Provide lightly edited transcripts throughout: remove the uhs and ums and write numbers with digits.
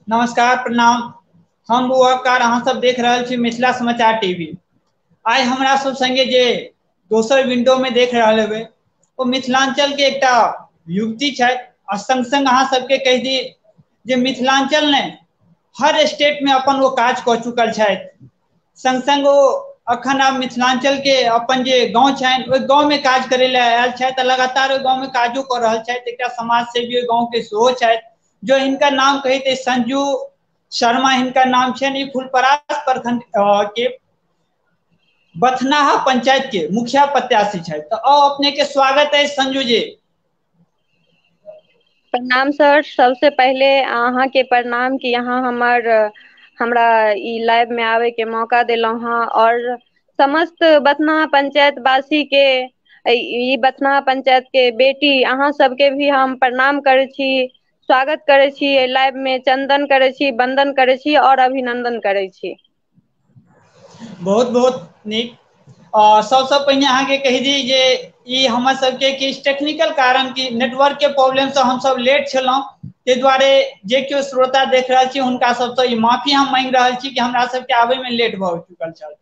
नमस्कार, प्रणाम। हम बुआकार, अहाँ सब देख रहल छी मिथिला समाचार टीवी। आइ हमरा सब संगे जे दोसर विंडो में देख रहल हेबै ओ मिथिलांचल के एकटा युवती छथि आ संग संग अहाँ सबके कहि दी जे मिथिलांचल ने हर स्टेट में अपन ओ काज कऽ चुकल छथि। संग संग ओ अखन आब मिथिलांचल के अपन जे गाँव छनि ओहि गाँव में काज करे लए आयल छथि आ लगातार ओहि गाँव में काजो कऽ रहल छथि। एकटा समाज सेवी ओहि गाँव के सेहो छथि। जो हिनका नाम कही तऽ संजू शर्मा हिनका नाम छनि। ई फुलपरास प्रखंड के बथनाहा पंचायत के मुखिया प्रत्याशी छथि। तऽ आउ, अपने के स्वागत है संजू जी। प्रणाम सर, सबसे पहिले अहाँके प्रणाम कि अहाँ हमर हमरा ई लाइव में आबे के मौका देलहुं हँ, और समस्त बथनाहा पंचायत वासी के, ई बथनाहा पंचायत के बेटी अहाँ सबके भी हम प्रणाम करै छी, स्वागत करै छी एहि लाइव में, चंदन करै छी, वंदन करै छी और अभिनंदन करै छी। बहुत बहुत नीक। सबसँ पहिने अहाँके कहि दी जे ई हमर सबके किछु टेक्निकल कारण की नेटवर्क के प्रॉब्लम से हमसब लेट छलहुँ, ताहि दुआरे जे केओ श्रोता देख रहल छी हुनका सबसँ ई माफी हम मांगि रहल छी कि हमरा सबके आबे में लेट भऽ चुकल छल।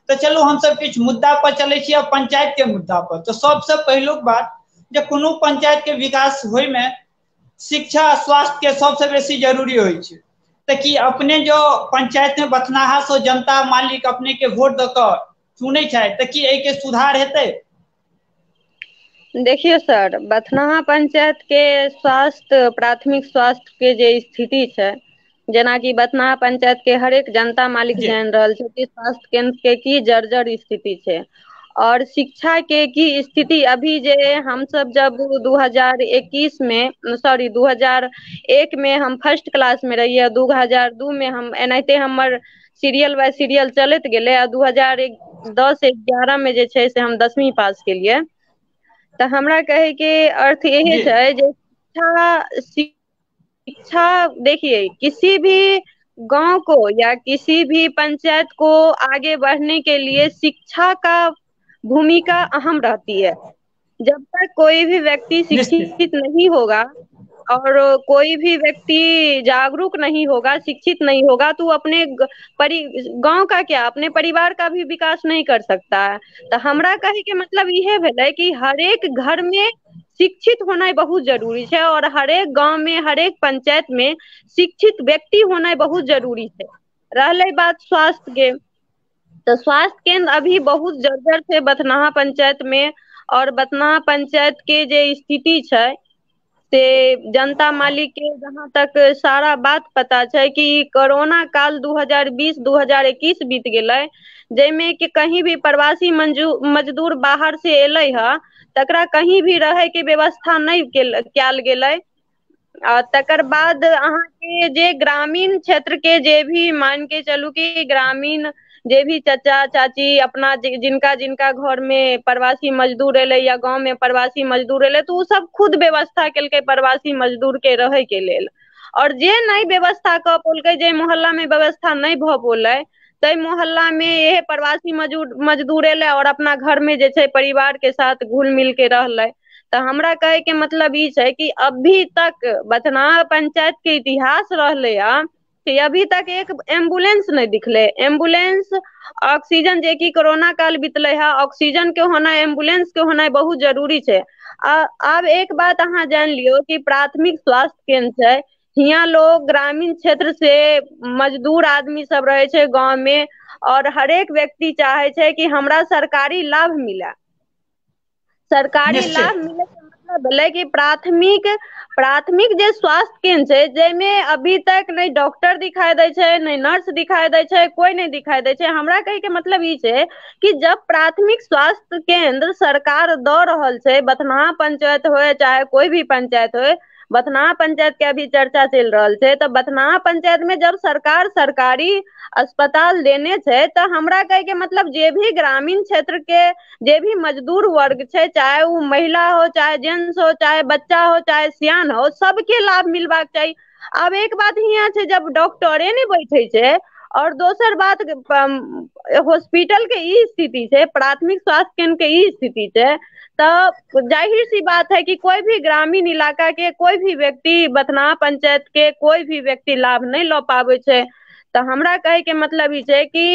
तऽ चलू हमसब किछु मुद्दा पर चलै छी, अब पंचायत के मुद्दा पर। तऽ सबसँ पहिलुक बात जे कोनो पंचायत के विकास होय में शिक्षा स्वास्थ्य के सबसँ बेसी जरूरी होइ छै। तऽ की अपने जो पंचायत में बथनाहा से जनता मालिक अपने के वोट दऽ कऽ चुनै छथि तऽ की एहिके सुधार हेतै? देखियौ सर, बथनाहा पंचायत के स्वास्थ्य, प्राथमिक स्वास्थ्य के जे स्थिति छै, जेनाकि बथनाहा पंचायत के हरेक जनता मालिक जानि रहल छै कि स्वास्थ्य केंद्र के की जर्जर स्थिति छै और शिक्षा के की स्थिति। अभी जे हमसब जब 2021 में, सॉरी 2001 में हम फर्स्ट क्लास में रहियै, 2002 में हम एनाहिते हमर सीरियल बाय सीरियल चलैत गेलै आ 2010-11 में जे छै से हम 10वीं पास केलियै। तऽ हमरा कहे के अर्थ इहे छै जे शिक्षा देखिए, किसी भी गांव को या किसी भी पंचायत को आगे बढ़ने के लिए शिक्षा का भूमिका अहम रहती है। जब तक कोई भी व्यक्ति शिक्षित नहीं होगा और कोई भी व्यक्ति जागरूक नहीं होगा, शिक्षित नहीं होगा, तो अपने गांव का क्या, अपने परिवार का भी विकास नहीं कर सकता है। तो हमरा कहे के मतलब इहे भेलै कि हरेक घर में शिक्षित होना बहुत जरूरी है और हरेक गांव में, हरेक पंचायत में शिक्षित व्यक्ति होना बहुत जरूरी है। रहलै बात स्वास्थ्य के, तो स्वास्थ्य केंद्र अभी बहुत जर्जर छै बथनाहा पंचायत में, और बथनाहा पंचायत के जे स्थिति छै से जनता मालिक के जहाँ तक सारा बात पता छै कि कोरोना काल 2020-2021 बीत गेलै, जाहिमे कि कहीं भी प्रवासी मजदूर बाहर से एलै हँ तकरा कहीं भी रहे के व्यवस्था नहि कयल गेलै। आ तकर बाद अहाँके जे ग्रामीण क्षेत्र के जे भी मान के चलू कि ग्रामीण जे भी चाचा चाची अपना जिनका जिनका घर में प्रवासी मजदूर एलै या गाँव में प्रवासी मजदूर एलै, तऽ ओ सब खुद व्यवस्था केलकै प्रवासी मजदूर के रहै के लेल। और जे नहि व्यवस्था कऽ पौलकै, जे मोहल्ला में व्यवस्था नहि भऽ पौलै, ताहि मोहल्ला में इहे प्रवासी मजदूर एलै और अपना घर में जे छै परिवार के साथ घुल मिल के रहलै। तऽ हमरा कहे के मतलब ई छै कि अभी तक बथनाहा पंचायत के इतिहास रहलै हँ कि अभी तक एक एम्बुलेंस नहि दिखले। एम्बुलेंस, ऑक्सीजन, जे कि कोरोना काल बीतले है, ऑक्सीजन के होना, एम्बुलेंस के होना बहुत जरूरी छै। आब एक बात अहाँ जान लियौ कि प्राथमिक स्वास्थ्य केंद्र छै, हियाँ लोग ग्रामीण क्षेत्र से मजदूर आदमी सब रहे छै गाँव में, और हरेक व्यक्ति चाहे छै कि हमरा सरकारी लाभ मिले। सरकारी लाभ मिले के मतलब भेलै कि प्राथमिक जे स्वास्थ्य केंद्र छै, जाहिमे अभी तक नहि डॉक्टर दिखाई दै छै, नहि नर्स दिखाई दै छै, कोई नहि दिखाई दै छै। हमरा कहे के मतलब ई छै कि जब प्राथमिक स्वास्थ्य केंद्र सरकार दऽ रहल छै, बथनाहा पंचायत होय चाहे कोई भी पंचायत होय, बथनाहा पंचायत के अभी चर्चा चलि रहल छै, तऽ बथनाहा पंचायत में जब सरकार सरकारी अस्पताल देने छै, तऽ हमरा कहे के मतलब जे भी ग्रामीण क्षेत्र के जे भी मजदूर वर्ग छै, चाहे ओ महिला हो, चाहे जेंट्स हो, चाहे बच्चा हो, चाहे सियान हो, सबके लाभ मिलबाक चाही। आब एक बात हियाँ छै, जब डॉक्टरे नहि बैठे छै और दोसर बात, हॉस्पिटल के ई स्थिति छै, प्राथमिक स्वास्थ्य केंद्र के ई स्थिति छै, तऽ जाहिर सी बात है कि कोई भी ग्रामीण इलाका के कोई भी व्यक्ति, बथनाहा पंचायत के कोई भी व्यक्ति लाभ नहि लऽ पाबै छै। तऽ हमरा कहै के मतलब ई छै कि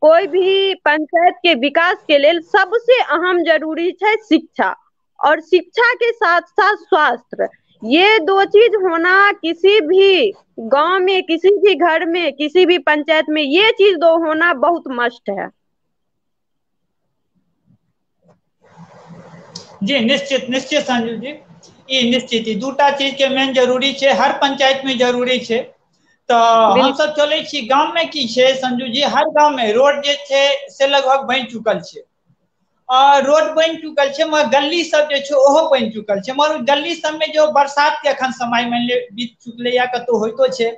कोई भी पंचायत के विकास के लेल सबसे अहम जरूरी छै शिक्षा, और शिक्षा के साथ साथ स्वास्थ्य। ये दो चीज होना किसी भी गांव में, किसी भी घर में, किसी भी पंचायत में ये चीज दो होना बहुत मस्ट है। जी निश्चित, निश्चित संजू जी, ई निश्चित ई दूटा चीज के मेन जरूरी छै, हर पंचायत में जरूरी छै। तऽ हमसब चलै छी गाँव में। की छै संजू जी, हर गाँव में रोड जे छै से लगभग बनि चुकल छै, रोड बनि चुकल छै, मगर गली सब जे छै ओहो बनि चुकल छै, मगर गली सबमे जो बरसात के अखन समय मानि लिअ बीत चुकलै या कतहु होइतो छै,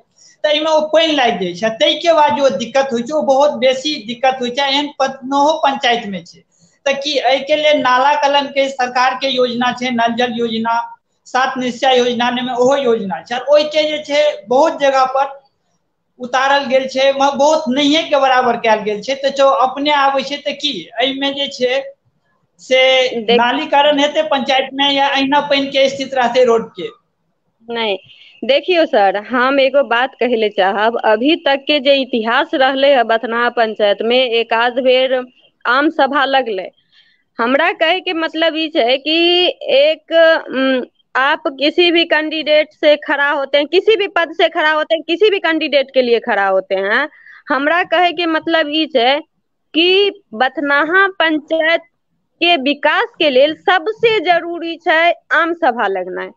तऽ एहिमे ओ पानि लागि जाइ छै, ताहिके बाद जो दिक्कत होइ छै ओ बहुत बेसी दिक्कत होइ छै। एहन पत्नोहो पंचायत में छै। तऽ की एहिके लेल नाला कलन के सरकार के योजना छै, नल जल योजना, सात निश्चय योजना मे ओहो योजना छै, ओहिके जे छै बहुत जगह पर उतारल गेल छै, बहुत नहिये के बराबर कयल गेल छै। तऽ अपने आबै छै तऽ की एहिमे जे छै से नालीकरण हेतै पंचायत में या अहिना पानि के स्थित रहतै रोड के? नहीं, देखियौ सर, हम एगो बात कहै ले चाहब। अभी तक के जे इतिहास रहले है बथनाहा पंचायत में, एक आध बेर आम सभा लगले। हमरा कहे के मतलब ई छै कि एक आप किसी भी कैंडिडेट से खड़ा होते हैं, किसी भी पद से खड़ा होते हैं, किसी भी कैंडिडेट के लिए खड़ा होते हैं, हमरा कहे के मतलब ई छै कि बथनाहा पंचायत के विकास के लेल सबसे जरूरी छै आम सभा लगनाइ।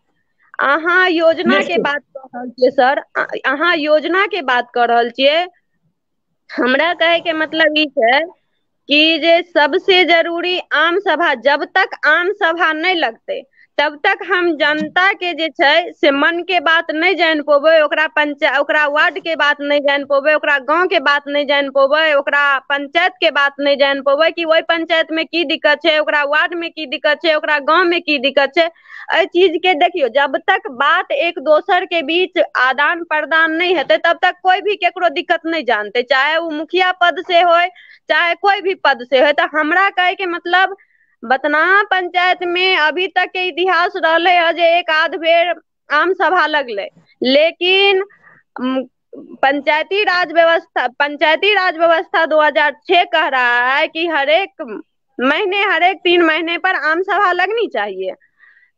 अहाँ योजना के बात कऽ रहल छियै सर, अहाँ योजना के बात कऽ रहल छियै। हमरा कहे के मतलब ई छै कि जे सबसे जरूरी आम सभा, जब तक आम सभा नहि लगतै तब तक हम जनता के जे छै से मन के बात नहि जानि पेबै, ओकरा पंचायत, ओकरा वार्ड के बात नहि जानि पेबै, ओकरा गाँव के बात नहि जानि पेबै, ओकरा पंचायत के बात नहि जानि पेबै कि ओहि पंचायत में की दिक्कत छै, ओकरा वार्ड में की दिक्कत छै, ओकरा गाँव में की दिक्कत छै। एहि चीज के देखियौ, जब तक बात एक दोसर के बीच आदान प्रदान नहि हेतै तब तक कोई भी केकरो दिक्कत नहि जानतै, चाहे ओ मुखिया पद से होय चाहे कोई भी पद से होय। तऽ हमरा कहे के मतलब बथनाहा पंचायत में अभी तक के इतिहास रहले है जे एक आध बेर आम सभा लगले, लेकिन पंचायती राज व्यवस्था, पंचायती राज व्यवस्था 2006 कह रहा है कि हर एक महीने, हर एक 3 महीने पर आम सभा लगनी चाहिए।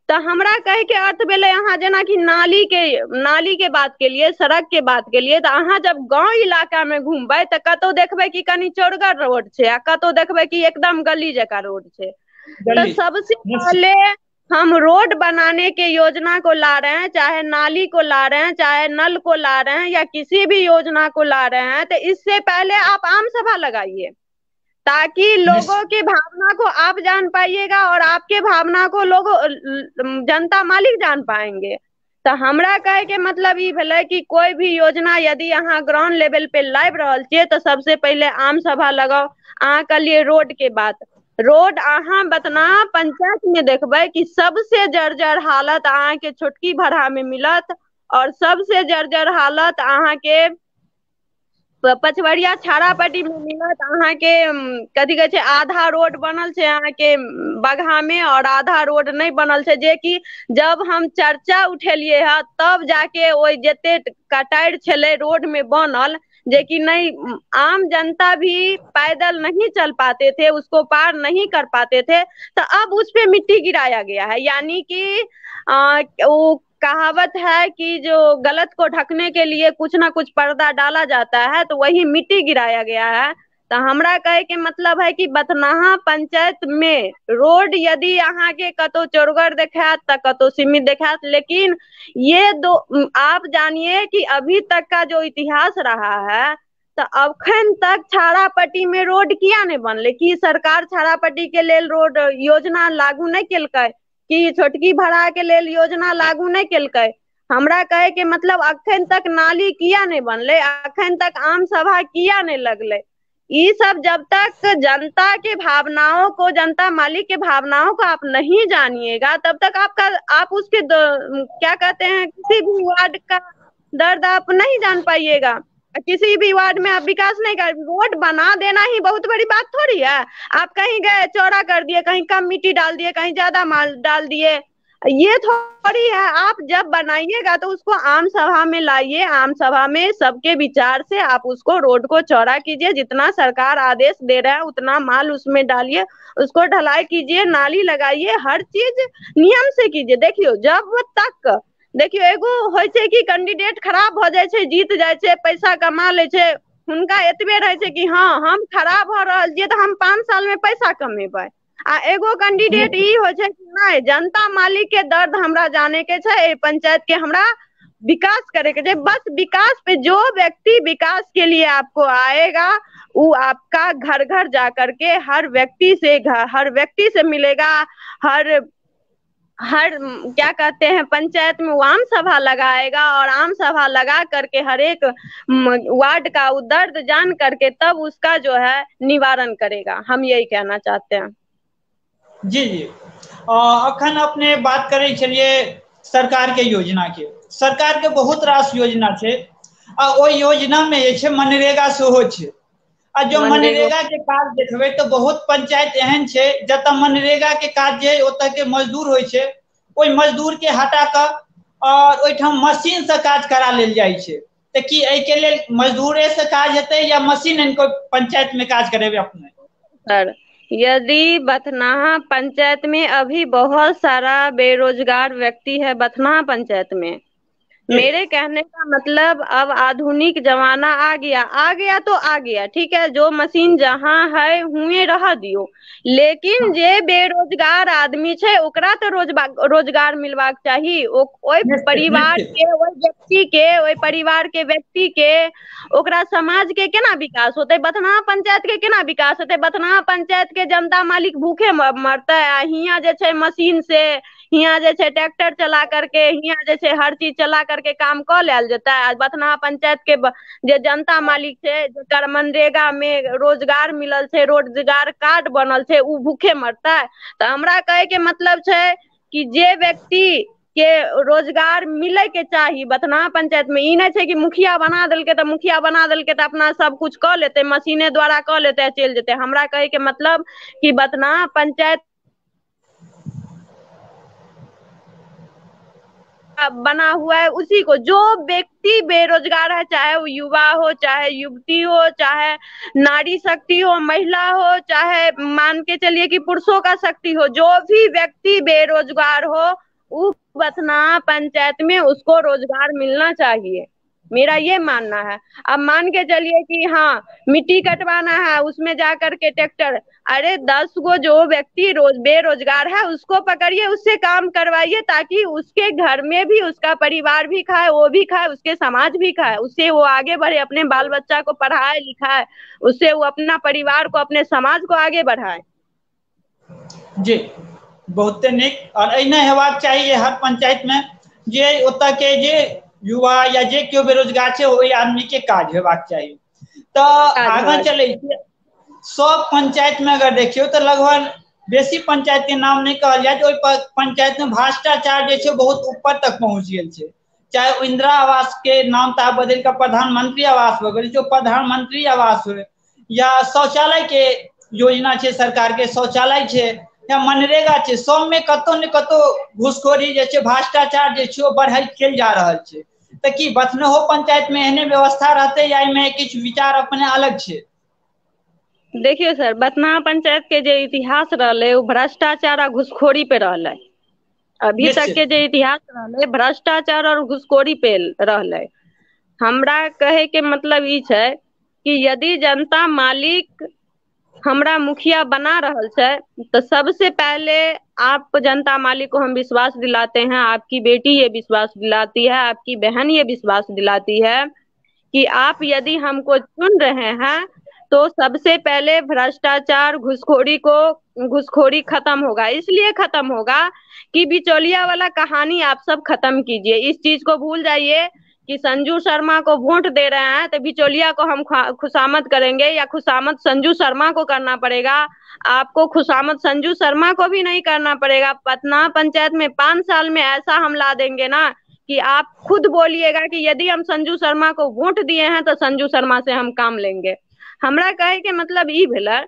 तऽ हमरा कहे के अर्थ भेलै, अहाँ जेनाकि नाली के बात केलियै, सड़क के बात केलियै, तऽ अहाँ जब गाँव इलाका में घूमबै तऽ कतौ देखबै कि कनि चौड़गर रोड छै आ कतौ देखबै कि एकदम गली जकाँ रोड छै। तो सबसे पहले हम रोड बनाने के योजना को ला रहे हैं, चाहे नाली को ला रहे हैं, चाहे नल को ला रहे हैं या किसी भी योजना को ला रहे हैं, तो इससे पहले आप आम सभा लगाइए ताकि लोगों की भावना को आप जान पाइएगा और आपके भावना को लोग, जनता मालिक जान पाएंगे। तऽ हमरा कहे के मतलब ई भेलै कि कोई भी योजना यदि अहाँ ग्राउंड लेवल पे लाबि रहल छियै तऽ सबसे पहिले आम सभा लगाउ। अहाँ कहलियै रोड के बात, रोड अहाँ बथनाहा पंचायत में देखबै कि सबसे जर्जर हालत अहाँके छोटकी भरहा में मिलत और सबसे जर्जर हालत अहाँके पचवरिया छाड़ापट्टी में मिलत। अहाँके कथी कहै छै, आधा रोड बनल छै अहाँके बगहा में और आधा रोड नहि बनल छै, जेकि जब हम चर्चा उठेलियै हँ तब जाके ओहि जते कटारि छलै रोड में बनल, जेकि नहीं आम जनता भी पैदल नहीं चल पाते थे, उसको पार नहीं कर पाते थे, तो अब उस पे मिट्टी गिराया गया है। यानी कि वो कहावत है कि जो गलत को ढकने के लिए कुछ ना कुछ पर्दा डाला जाता है, तो वही मिट्टी गिराया गया है। तो हमरा कहे के मतलब है कि बथनाहा पंचायत में रोड यदि अहाँ के कतौ चौड़गर देखायत तऽ कतौ सीमित देखायत, लेकिन ये दो आप जानिए कि अभी तक का जो इतिहास रहा है तऽ अखन तक छाड़ापट्टी में रोड किया नहि बनलै? की सरकार छाड़ापट्टी के लेल रोड योजना लागू नहि केलकै? कि छोटकी भड़ा के लेल योजना लागू नहि केलकै? हमरा कहे के मतलब अखन तक नाली किया नहि बनलै? अखन तक आम सभा किया नहि लगलै? ई सब जब तक जनता के भावनाओं को, जनता मालिक के भावनाओं को आप नहीं जानिएगा तब तक आपका, आप उसके क्या कहते हैं, किसी भी वार्ड का दर्द आप नहीं जान पाइएगा। किसी भी वार्ड में आप विकास नहीं कर, रोड बना देना ही बहुत बड़ी बात थोड़ी है। आप कहीं गए चौड़ा कर दिए, कहीं कम मिट्टी डाल दिए, कहीं ज्यादा माल डाल दिए, ये थोड़ी है। आप जब बनाइएगा तो उसको आम सभा में लाइए, आम सभा में सबके विचार से आप उसको रोड को चौड़ा कीजिए, जितना सरकार आदेश दे रहा है उतना माल उसमें डालिए, उसको ढलाई कीजिए, नाली लगाइए, हर चीज नियम से कीजिए। देखियो जब तक देखियो एगो होइ छै कि कैंडिडेट खराब भऽ जाइ छै, जीत जाइ छै, पैसा कमा लै छै, हुनका एतबे रहै छै कि हँ हम खराब भऽ रहल छियै तऽ हम 5 साल में पैसा कमेबै। आ एगो कैंडिडेट ई होइ छै कि नहि, जनता मालिक के दर्द हमरा जाने के छै, एहि पंचायत के हमरा विकास करे के छै। बस विकास पे जो व्यक्ति विकास के लिए आपको आएगा वो आपका घर घर जा करके हर व्यक्ति से हर व्यक्ति से मिलेगा, हर हर क्या कहते हैं पंचायत में वो आम सभा लगाएगा और आम सभा लगा करके हर एक वार्ड का वो दर्द जान करके तब उसका जो है निवारण करेगा। हम यही कहना चाहते हैं। जी जी, अखन अपने बात करै छलियै सरकार के योजना के। सरकार के बहुत रास योजना छै आ ओहि योजना में जे छै मनरेगा सेहो छै। आ जो मनरेगा के काज देखबै तऽ बहुत पंचायत एहन छै जतऽ मनरेगा के काज जे ओतऽ के मजदूर होइ छै, ओहि मजदूर के हटा कऽ और ओहिठाम मशीन से काज करा लेल जाइ छै। तऽ की एहि के लेल मजदूरे से काज हेतै या मशीन आनि कऽ पंचायत में काज करेबै अपने? सर, यदि बथनाहा पंचायत में अभी बहुत सारा बेरोजगार व्यक्ति है बथनाहा पंचायत में, मेरे कहने का मतलब अब आधुनिक जमाना आ गया, आ गया तो आ गया, ठीक है, जो मशीन जहाँ है हुए रह दियो, लेकिन जे बेरोजगार आदमी छै ओकरा तो रोजगार मिलबाक चाही। ओहि परिवार के, ओहि व्यक्ति के, ओहि परिवार के व्यक्ति के, ओकरा समाज के केना विकास होतै? बथनाहा पंचायत के केना विकास होतै? बथनाहा पंचायत के जनता मालिक भूखे मरतै आ हियाँ जे छै मशीन से, हियाँ जे छै ट्रैक्टर चला करके, हियाँ जे छै हर चीज चला करके काम कऽ लेल जेतै। आ बथनाहा पंचायत के जे जनता मालिक छै, जकर मनरेगा में रोजगार मिलल छै, रोजगार कार्ड बनल छै, उ भूखे मरतै। तऽ हमरा कहे के मतलब छै कि जे व्यक्ति के रोजगार मिले के चाही बथनाहा पंचायत में, ई नहि छै कि मुखिया बना देलकै तऽ मुखिया बना देलकै तऽ अपना सब कुछ कऽ लेतै, मशीने द्वारा कऽ लेतै, चलि जेतै। हमरा कहे के मतलब कि बथनाहा पंचायत बना हुआ है उसी को, जो व्यक्ति बेरोजगार है, चाहे वो युवा हो, चाहे युवती हो, चाहे नारी शक्ति हो, महिला हो, चाहे मान के चलिए कि पुरुषों का शक्ति हो, जो भी व्यक्ति बेरोजगार हो वो बथनाहा पंचायत में उसको रोजगार मिलना चाहिए, मेरा ये मानना है। अब मान के चलिए कि हाँ मिट्टी कटवाना है, उसमें जा करके ट्रैक्टर, अरे 10 गो जो व्यक्ति रोज बेरोजगार है उसको पकड़िए, उससे काम करवाइए, ताकि उसके घर में भी उसका परिवार भी खाए, वो भी खाए, उसके समाज भी खाए, उससे वो आगे बढ़े, अपने बाल बच्चा को पढ़ाए लिखाए, उससे वो अपना परिवार को, अपने समाज को आगे बढ़ाए। जी बहुते नीक। और एहिना हेबाक चाही हर पंचायत में जे ओतऽ के जे युवा या जे केओ बेरोजगार छै ओहि आदमी के काज हेबाक चाही। तऽ आगाँ चलै छी, सब पंचायत में अगर देखियौ तऽ लगभग बेसी पंचायत के नाम नहि कहल जाय, ओहि पंचायत में भ्रष्टाचार जे छै बहुत ऊपर तक पहुँच गेल छै। चाहे इंदिरा आवास के नाम तऽ बदलि कऽ प्रधानमंत्री आवास भऽ गेल छै, प्रधानमंत्री आवास होइ या शौचालय के योजना छै सरकार के, शौचालय छै या मनरेगा छै, सब में कतौ ने कतौ घूसखोरी जे छै, भ्रष्टाचार जे छै ओ बढ़ैत चलि जा रहल छै। तऽ की बथनाहो पंचायत में एहने व्यवस्था रहतै या एहिमे किछु विचार अपने अलग छै? देखियौ सर, बथनाहा पंचायत के जे इतिहास रहलै ओ भ्रष्टाचार आ घूसखोरी पे रहलै। अभी तक के जे इतिहास रहलै भ्रष्टाचार और घूसखोरी पे रहलै। हमरा कहे के मतलब ई छै कि यदि जनता मालिक हमरा मुखिया बना रहल छै तो सबसे पहले आप जनता मालिक को हम विश्वास दिलाते हैं, आपकी बेटी ये विश्वास दिलाती है, आपकी बहन ये विश्वास दिलाती है कि आप यदि हमको चुन रहे हैं तो सबसे पहले भ्रष्टाचार घुसखोरी को, घुसखोरी खत्म होगा। इसलिए खत्म होगा कि बिचौलिया वाला कहानी आप सब खत्म कीजिए। इस चीज को भूल जाइए कि संजू शर्मा को वोट दे रहे हैं तो बिचौलिया को हम खुशामद करेंगे या खुशामद संजू शर्मा को करना पड़ेगा। आपको खुशामद संजू शर्मा को भी नहीं करना पड़ेगा। पटना पंचायत में 5 साल में ऐसा हम ला देंगे ना कि आप खुद बोलिएगा कि यदि हम संजू शर्मा को वोट दिए हैं तो संजू शर्मा से हम काम लेंगे। हमरा कहे के मतलब ई भेलै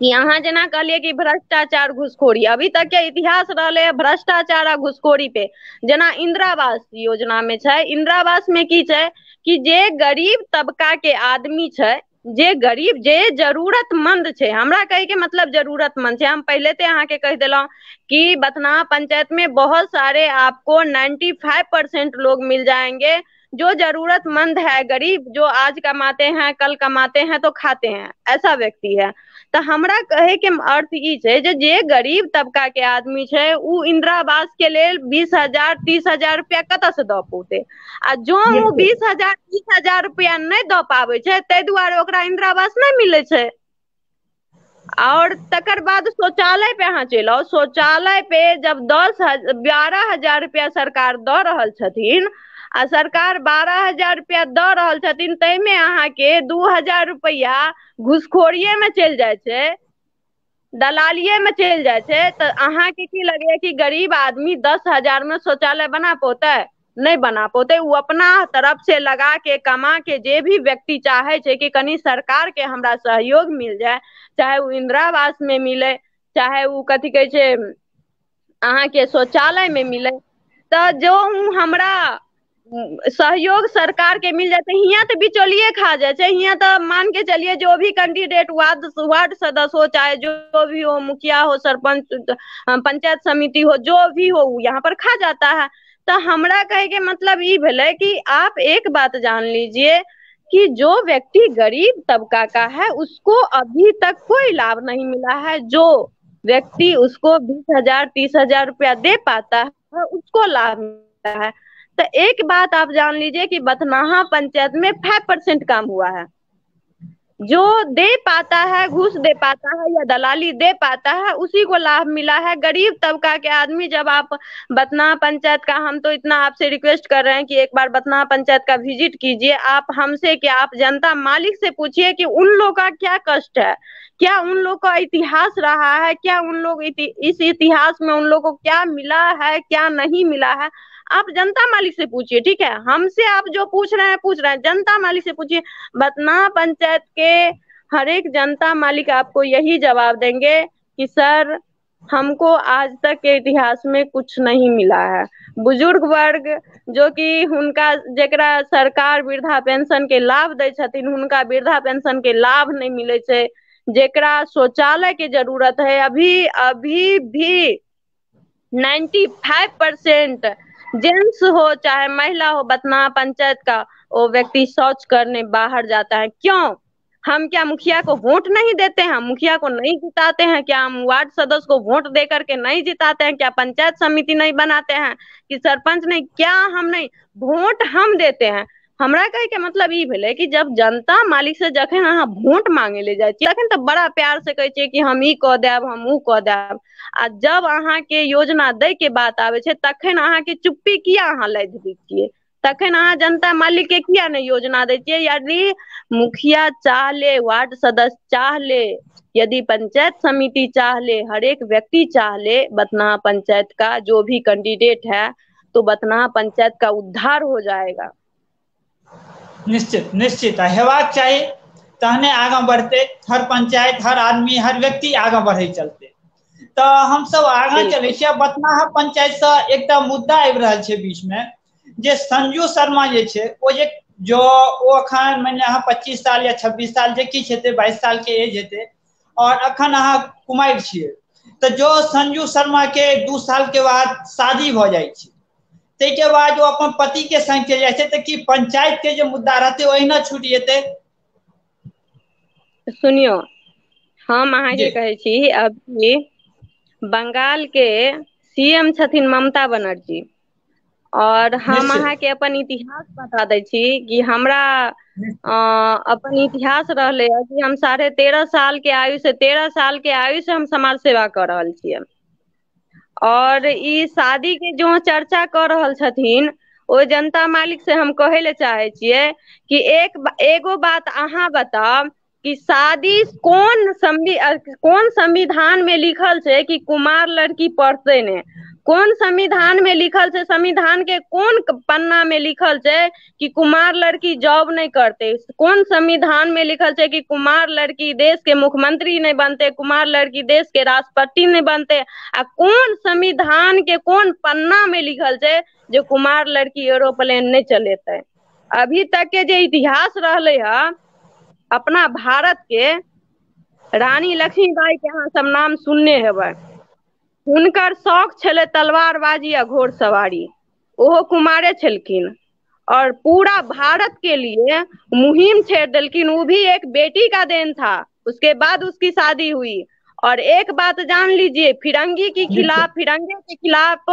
कि अहाँ जेना कहलियै कि भ्रष्टाचार घुसखोरी, अभी तक के इतिहास रहलै है भ्रष्टाचार आ घुसखोरी पे। जेना इंदिरा आवास योजना में छै, इंदिरा आवास में की छै कि जे गरीब तबका के आदमी छै, जे गरीब जे जरूरतमंद छै, हमरा कहे के मतलब जरूरतमंद छै। हम पहिले ते अहाँके कहि देलहुँ कि बथनाहा पंचायत में बहुत सारे आपको 95% लोग मिल जाएंगे जो जरूरतमंद है, गरीब, जो आज कमाते हैं कल कमाते हैं तो खाते हैं, ऐसा व्यक्ति है। तऽ हमरा कहे के अर्थ ई छै जे गरीब तबका के आदमी छै उ इंदिरा आवास के लेल 20,000 30,000 रुपया कतऽ से दऽ पौते, आ जो उ 20,000 30,000 रुपया नहि दऽ पाबै छै ताहि दुआरे ओकरा इंदिरा आवास नहि मिलै छै। और तकर बाद शौचालय पे अहाँ चलि आउ, शौचालय पे जब 12,000 रुपया सरकार दऽ रहल छथिन आ सरकार 12,000 रुपया दऽ रहल छथिन, ताहिमे अहाँके 2,000 रुपया घुसखोरिये मे चलि जाइ छै, दलालिये मे चलि जाइ छै, तऽ अहाँके की लगैया कि गरीब आदमी 10,000 मे शौचालय बना पौतै? नहि बना पौतै। ओ अपना तरफ से लगा के कमा के जे भी व्यक्ति चाहे छै कि कनि सरकार के हमरा सहयोग मिल जाय, चाहे ओ इंदिरा आवास मे मिले, चाहे ओ कथी कहै छै अहाँके शौचालय मे मिले, तऽ जो हमरा सहयोग सरकार के मिल जाते। हियाँ तऽ बिचौलिए खा जाइ छै, हियाँ तऽ मान के चलिए जो भी कैंडिडेट वार्ड सदस्य हो, चाहे जो भी हो, मुखिया हो, सरपंच, पंचायत समिति हो, जो भी हो, वो यहाँ पर खा जाता है। तऽ हमरा कहे के मतलब ई भेलै कि आप एक बात जान लीजिए कि जो व्यक्ति गरीब तबका का है उसको अभी तक कोई लाभ नहीं मिला है, जो व्यक्ति उसको 20,000 30,000 रुपया दे पाता है उसको लाभ मिलता है। तो एक बात आप जान लीजिए कि बथनाहा पंचायत में 5% काम हुआ है। जो दे पाता है, घूस दे पाता है या दलाली दे पाता है, उसी को लाभ मिला है। गरीब तबका के आदमी, जब आप बथनाहा पंचायत का, हम तो इतना आपसे रिक्वेस्ट कर रहे हैं कि एक बार बथनाहा पंचायत का विजिट कीजिए। आप हमसे क्या, आप जनता मालिक से पूछिए कि उन लोग का क्या कष्ट है, क्या उन लोग का इतिहास रहा है, क्या उन लोग इस इतिहास में उन लोगों को क्या मिला है, क्या नहीं मिला है। आप जनता मालिक से पूछिए, ठीक है। हमसे आप जो पूछ रहे हैं पूछ रहे हैं, जनता मालिक से पूछिए। बथनाहा पंचायत के हर एक जनता मालिक आपको यही जवाब देंगे कि सर हमको आज तक के इतिहास में कुछ नहीं मिला है। बुजुर्ग वर्ग जो कि हुनका जेकरा सरकार वृद्धा पेंशन के लाभ दै छथिन, हुनका वृद्धा पेंशन के लाभ नहीं मिले छै। जेकरा शौचालय के जरूरत है, अभी अभी भी 95% जेंट्स हो चाहे महिला हो, बथनाहा पंचायत का वो व्यक्ति शौच करने बाहर जाता है। क्यों? हम क्या मुखिया को वोट नहीं देते हैं? हम मुखिया को नहीं जिताते हैं क्या? हम वार्ड सदस्य को वोट दे करके नहीं जिताते हैं क्या? पंचायत समिति नहीं बनाते हैं कि सरपंच नहीं? क्या हम नहीं वोट हम देते हैं? हमरा कहे के मतलब ई भेलै कि जब जनता मालिक से जखन अहाँ वोट मांगे ले जाइ छियै तखन तऽ बड़ा प्यार से कहै छियै कि हम ई कऽ देब, हम ऊ कऽ देब, आ जब अहाँके योजना दै के बात आबै छै तखन अहाँके चुप्पी किया अहाँ लाधि दै छियै? तखन अहाँ जनता मालिक के किया नहि योजना दै छियै? यदि मुखिया चाह ले, वार्ड सदस्य चाह ले, यदि पंचायत समिति चाह ले, हरेक व्यक्ति चाह ले बथनाहा पंचायत का जो भी कैंडिडेट है, तो बथनाहा पंचायत का उद्धार हो जाएगा। निश्चित निश्चित हेबाक चाही, तहने आगाँ बढ़ते हर पंचायत, हर आदमी, हर व्यक्ति आगाँ बढ़े चलते। तऽ हमसब आगाँ चलै छियै। बथनाहा पंचायत से एकटा मुद्दा आबि रहल छै बीच में, जे संजू शर्मा जे छै ओ जे जो ओ अखन मानि लिअ अहाँ 25 साल या 26 साल जे किछु हेतै, 22 साल के एज हेतै, और अखन अहाँ कुमारि छियै, तऽ जो संजू शर्मा के 2 साल के बाद शादी भऽ जाइ छै, ताहिके बाद ओ अपन पति के संग चलि जाइ छै, तऽ की पंचायत के जे मुद्दा रहतै ओहिना छूटि जेतै? सुनियौ, हम अहाँके कहै छी, अभी बंगाल के सीएम छथिन ममता बनर्जी, और हम अहाँके अपन इतिहास बता दै छी कि हमरा अपन इतिहास रहलै है कि हम 13.5 साल के आयु से 13 साल के आयु से हम समाज सेवा कऽ रहल छियै। और ई शादी के जो चर्चा कऽ रहल छथिन ओ जनता मालिक से हम कहै लए चाहै छियै कि एक एगो बात अहाँ बताउ कि शादी कोन संविधान में लिखल छै कि कुमार लड़की पढ़तै ने? कोन संविधान में लिखल छै, संविधान के कोन पन्ना में लिखल छै कि कुमार लड़की जॉब नहि करतै? कोन संविधान में लिखल छै कि कुमार लड़की देश के मुख्यमंत्री नहि बनतै, कुमार लड़की देश के राष्ट्रपति नहि बनतै? आ कोन संविधान के कोन पन्ना में लिखल छै जे कुमार लड़की एरोप्लेन नहि चलेतै? अभी तक के जे इतिहास रहलै ह अपना भारत के, रानी लक्ष्मीबाई के अहाँ सब नाम सुनने हेबै। हुनकर शौक छलै तलवारबाजी आ घोड़सवारी, ओहो कुमारे छलखिन और पूरा भारत के लिए मुहिम छेड़ देलखिन। वो भी एक बेटी का then था। उसके बाद उसकी शादी हुई। और एक बात जान लीजिए, फिरंगी के खिलाफ, फिरंगे के खिलाफ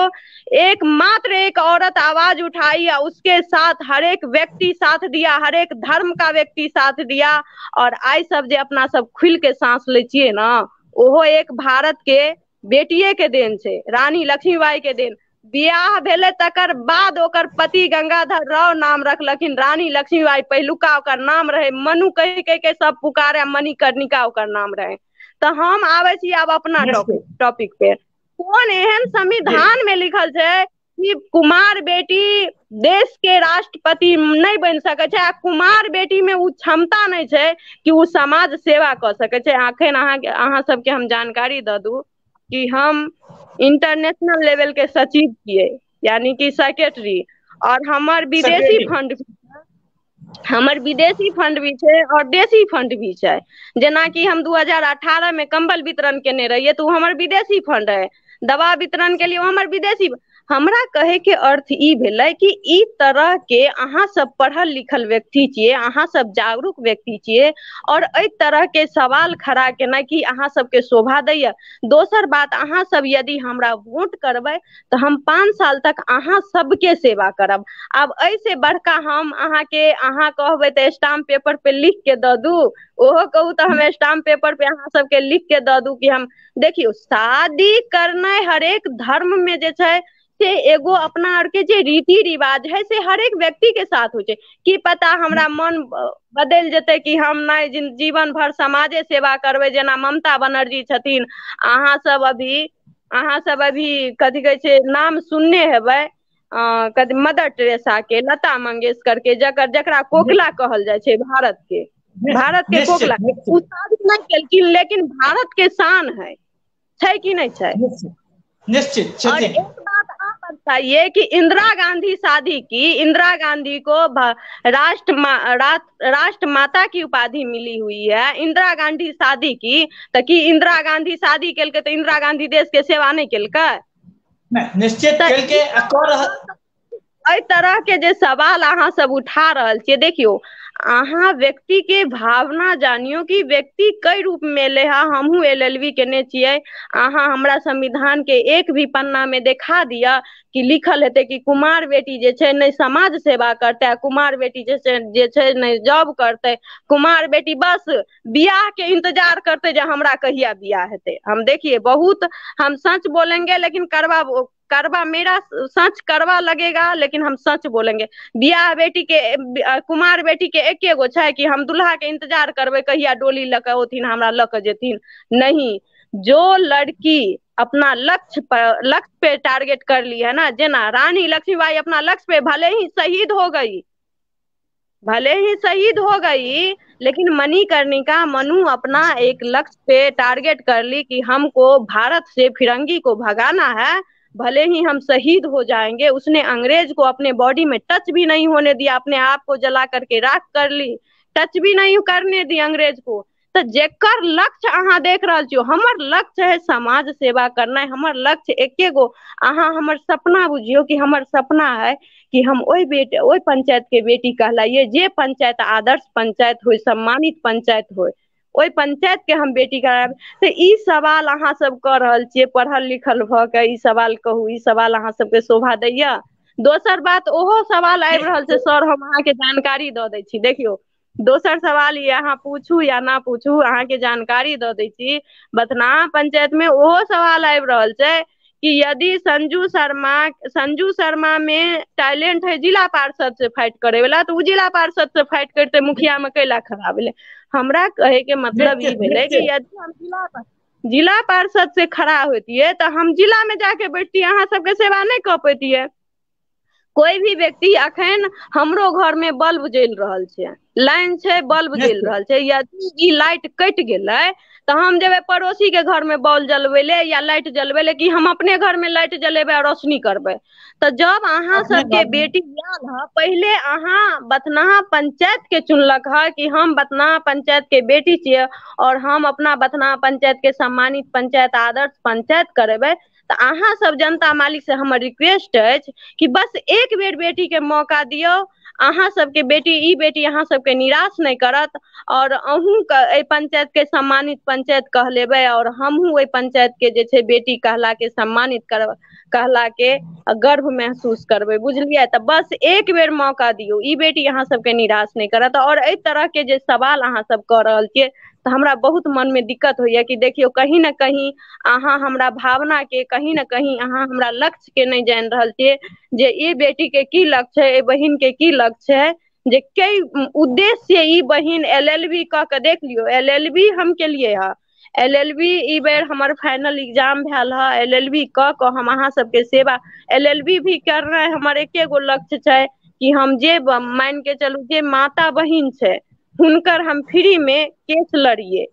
एकमात्र एक औरत आवाज उठाई और उसके साथ हर एक व्यक्ति साथ दिया, हर एक धर्म का व्यक्ति साथ दिया। और आइ सब जे अपना सब खुल के सांस लै छियै ने, ओहो एक भारत के बेटिए के देन छै, रानी लक्ष्मीबाई के देन। बियाह भेलै तकर बाद ओकर पति गंगाधर राव नाम रखलखिन रानी लक्ष्मीबाई। पहिलुका ओकर नाम रहै मनु, कहि कहि के सब पुकारे, मणिकर्णिका ओकर नाम रहै। तऽ हम आबै छी आब अपना टॉपिक पे। कोन एहन संविधान में लिखल छै कि कुमार बेटी देश के राष्ट्रपति नहि बनि सकै छै, आ कुमार बेटी में ओ क्षमता नहि छै कि ओ समाज सेवा कऽ सकै छै? अखन अहाँके, अहाँ सबके हम जानकारी दऽ दू कि हम इंटरनेशनल लेवल के सचिव छियै, यानी कि सेक्रेटरी, और हमर विदेशी फंड, हमर विदेशी फंड भी छै और देशी फंड भी छै। जेनाकि हम 2018 में कंबल वितरण केने रहियै तऽ ओ हमर विदेशी फंड है, दवा वितरण के लिए ओ हमर विदेशी। हमरा कहे के अर्थ ई भेलै कि ई तरह के अहाँ सब पढ़ल लिखल व्यक्ति छियै, अहाँ सब जागरूक व्यक्ति छियै, और एहि तरह के सवाल खड़ा केनाइ कि अहाँ सबके शोभा दैया? दोसर बात, अहाँ सब यदि हमरा वोट करबै तऽ हम 5 साल तक अहाँ सबके सेवा करब। आब एहिसे बड़का हम अहाँके, अहाँ कहबै तऽ स्टाम्प पेपर पे लिख के दऽ दू, ओहो कहू तऽ हम स्टाम्प पेपर पे अहाँ सबके लिख के दऽ दू कि हम, देखियौ, शादी करनाइ हरेक धर्म मे जे छै से एगो अपना आर के जे रीति रिवाज है, से हरेक व्यक्ति के साथ होइ छै। की पता हमरा मन बदलि जेतै कि हम नहि, जीवन भर समाजे सेवा करबै, जेना ममता बनर्जी छथिन। अहाँ सब अभी कथी कहै छै, नाम सुनने हेबै कथी, मदर टेरेसा के, लता मंगेशकर के, जकर जकरा कोकिला कहल जाइ छै, भारत के कोकिला। ओ शादी नहि केलखिन, लेकिन भारत के शान है। छै कि नहि छै? निश्चित। और एक बात आप बताइए कि इंदिरा गांधी शादी की, इंदिरा गांधी को राष्ट्र माता की उपाधि मिली हुई है। इंदिरा गांधी शादी की तऽ की इंदिरा गांधी शादी केलकै तऽ इंदिरा गांधी देश के सेवा नहि केलकै? निश्चित केलकै। एहि तरह के जे सवाल अहाँ सब उठा रहल छियै, देखियौ, अहाँ व्यक्ति के भावना जानियो कि व्यक्ति कई रूप में एलै है। हमहूँ एल.एल.बी केने छियै। अहाँ हमरा संविधान के एक भी पन्ना में देखा दिअ कि लिखल हेतै कि कुमार बेटी जे छै नहि समाज सेवा करतै, आ कुमार बेटी जे छै नहि जॉब करतै, कुमार बेटी बस बियाह के इंतजार करतै जे हमरा कहिया बियाह हेतै। हम, देखिए, बहुत हम सच बोलेंगे, लेकिन कड़वा कड़वा, मेरा सच कड़वा लगेगा, लेकिन हम सच बोलेंगे। बियाह बेटी के, कुमार बेटी के एके गो छै कि हम दुल्हा के इंतजार करबै, कहिया डोली लऽ के औथिन, हमरा लऽ के जेथिन। नहीं, जो लड़की अपना लक्ष्य पर, लक्ष्य पे टारगेट कर ली है ना, जेना रानी लक्ष्मीबाई अपना लक्ष्य पे भले ही शहीद हो गई, भले ही शहीद हो गई, लेकिन मणिकर्णिका मनु अपना एक लक्ष्य पे टारगेट कर ली कि हमको भारत से फिरंगी को भगाना है, भले ही हम शहीद हो जाएंगे। उसने अंग्रेज को अपने बॉडी में टच भी नहीं होने दिया, अपने आप को जला करके राख कर ली, टच भी नहीं करने दी अंग्रेज को। तऽ जेकर लक्ष्य अहाँ देख रहल छियै, हमर लक्ष्य है समाज सेवा करनाइ। हमर लक्ष्य एके गो, अहाँ हमर सपना बुझियौ कि हमर सपना है कि हम ओहि बेटी, ओहि पंचायत के बेटी कहलाइए जे पंचायत आदर्श पंचायत होइ, सम्मानित पंचायत होइ, ओहि पंचायत के हम बेटी करायब। तऽ ई सवाल अहाँ सब कऽ रहल छियै पढ़ल लिखल भऽ के, ई सवाल कहू, ई सवाल अहाँ सबके शोभा दैया? दोसर बात, ओहो सवाल आबि रहल छै सर, हम अहाँके जानकारी दऽ दै छी। देखियौ, दोसर सवाल ई अहाँ पूछू या ना पूछू, अहाँके जानकारी दऽ दै छी, बथनाहा पंचायत मे ओहो सवाल आबि रहल छै कि यदि संजू शर्मा मे टैलेंट है जिला पार्षद से फाइट करे वाला, तऽ ओ जिला पार्षद से फाइट करते, मुखिया मे कैला खड़ा भेलै? हमरा कहे के मतलब ई भेलै कि यदि हम जिला जिला पार्षद से खड़ा होतियै तऽ हम जिला मे जाके बैठतियै, अहाँ सबके सेवा नहि कऽ पैतियै। कोई भी व्यक्ति अखन हमरो घर में बल्ब जलि रहल छै, लाइन छै, बल्ब जलि रहल छै, यदि ई लाइट कटि गेलै तऽ हम जेबै पड़ोसी के घर में बॉल जलबै ले या लाइट जलबै ले, कि हम अपने घर में लाइट जलेबै आ रोशनी करबै? तऽ जब अहाँ सबके बेटी आयल ह, पहिले अहाँ बथनाहा पंचायत के चुनलक ह कि हम बथनाहा पंचायत के बेटी छियै और हम अपना बथनाहा पंचायत के सम्मानित पंचायत, आदर्श पंचायत करेबै, तऽ अहाँ सब जनता मालिक से हमर रिक्वेस्ट अछि कि बस एक बेर बेटी के मौका दियौ। अहाँ सबके बेटी, ई बेटी अहाँ सबके निराश नहि करत, और अहूँ एहि पंचायत के सम्मानित पंचायत कहलेबै, और हमहूँ ओहि पंचायत के जे छै बेटी कहला के सम्मानित करब कहला के गर्व महसूस करबै, बुझलियै? तऽ बस एक बेर मौका दियौ, ई बेटी अहाँ सबके निराश नहि करत। और एहि तरह के जे सवाल अहाँ सब कऽ रहल छियै तऽ हमरा बहुत मन मे दिक्कत होइया कि देखियौ कहीं ने कहीं अहाँ हमरा भावना के, कहीं ने कहीं अहाँ हमरा लक्ष्य के नहि जानि रहल छियै जे ई बेटी के की लक्ष्य है, एहि बहिन के की लक्ष्य है, जे कई उद्देश्य ई बहिन LLB कऽ के देख लियौ, LLB हम केलियै हँ, LLB ई बेर हमर फाइनल एग्जाम भेल हँ, LLB कऽ कऽ हम अहाँ सबके सेवा, LLB भी करनाइ हमर एके गो लक्ष्य छै कि हम जे मान के चलू जे माता बहिन छै हुनकर हम फ्री मे केस लड़ियै,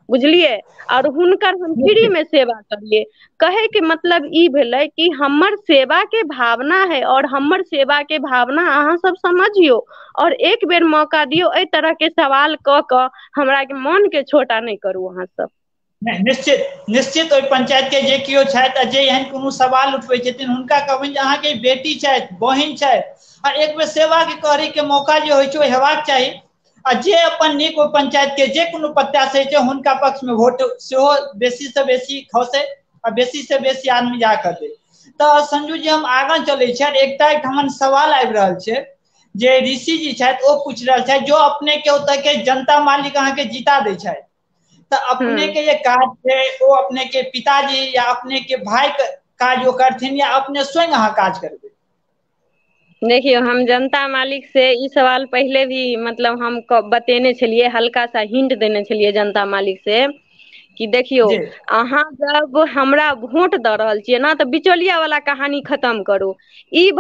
बुझलियै, और हुनकर हम फ्री मे सेवा करियै। कहे के मतलब ई भेलै कि हमर सेवा के भावना है और हमर सेवा के भावना अहाँ सब समझियौ और एक बेर मौका दियौ। एहि तरह के सवाल कऽ कऽ हमरा के मन के छोटा नहि करू अहाँ सब। नहि, निश्चित निश्चित ओहि पंचायत के जे केओ छथि आ जे एहन कोनो सवाल उठबै छथिन हुनका कहबनि जे अहाँके बेटी छथि, बहिन छथि, आ एक बेर सेवा के करे के मौका जे होइ छै ओ हेबाक चाही, आ जे अपन नीक ओहि पंचायत के जे कोनो प्रत्याशी छै हुनका पक्ष में वोट सेहो बेसी से बेसी खसै आ बेसी से बेसी आदमी जा कऽ दे। तऽ संजू जी हम आगाँ चलै छी, एकटा एकठमन सवाल आबि रहल छै जे ऋषि जी छथि ओ पूछि रहल छथि जो अपने के ओतऽ के जनता मालिक अहाँके जीता दै छथि तऽ अपने के जे काज छै ओ अपने के पिताजी या अपने के भाई के काज ओ करथिन या अपने स्वयं अहाँ काज करबै? देखियौ, हम जनता मालिक से ई सवाल पहिले भी मतलब हम बतेने छलियै, हल्का सा हिंट देने छलियै जनता मालिक से कि देखियौ अहाँ जब हमरा वोट दऽ रहल छियै ने तऽ बिचौलिया वाला कहानी खत्म करू, ई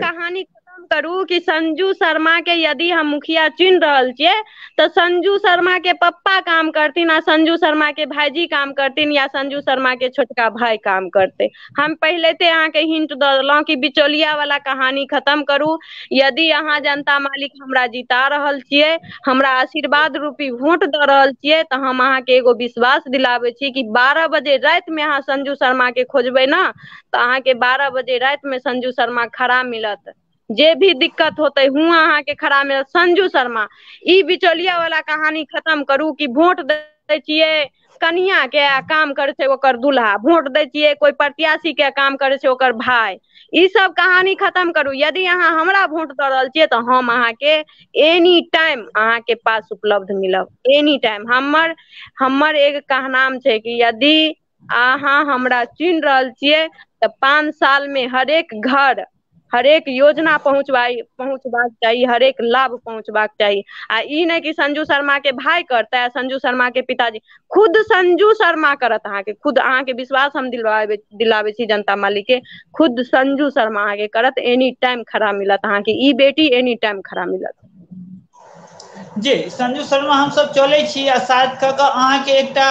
कहानी खत्म करू कि संजू शर्मा के यदि हम मुखिया चुनि रहल छियै तऽ संजू शर्मा के पप्पा काम करथिन आ संजू शर्मा के भाईजी काम करथिन या संजू शर्मा के छोटका भाई काम करतै। हम पहिले ते अहाँके हिंट दऽ देलहुँ कि बिचौलिया वाला कहानी खत्म करू। यदि अहाँ जनता मालिक हमरा जीता रहल छियै, हमरा आशीर्वाद रूपी वोट दऽ रहल छियै, तऽ हम अहाँके एगो विश्वास दिलाबै छी कि 12 बजे राति मे अहाँ संजू शर्मा के खोजबै ने तऽ अहाँके 12 बजे राति मे संजू शर्मा खड़ा मिलत। जे भी दिक्कत होते हुआ अहाँके खड़ा मिलत संजू शर्मा। ई बिचौलिया वाला कहानी खत्म करू कि वोट दै छियै कनिया के आ काम करै छै ओकर दूल्हा, वोट दै छियै कोई प्रत्याशी के काम करै छै ओकर भाई, ई सब कहानी खत्म करू। यदि अहाँ हमरा वोट दऽ रहल छियै तऽ हम अहाँके एनी टाइम अहाँके पास उपलब्ध मिलब, एनी टाइम। हमर एक कहनाम छै कि यदि अहाँ हमरा चुनि रहल छियै तऽ 5 साल मे हरेक घर हरेक योजना पहुँचबाक चाही, हरेक लाभ पहुँचबाक चाही। आ ई नहि कि संजू शर्मा के भाई करतै आ संजू शर्मा के पिताजी, खुद संजू शर्मा करत अहाँके, खुद अहाँके विश्वास हम दिलाबै छी जनता मालिक के, खुद संजू शर्मा अहाँके करत, एनी टाइम खड़ा मिलत अहाँके, ई बेटी एनी टाइम खड़ा मिलत। जी संजू शर्मा, हमसब चलै छी आ शायद कऽ कऽ अहाँके एकटा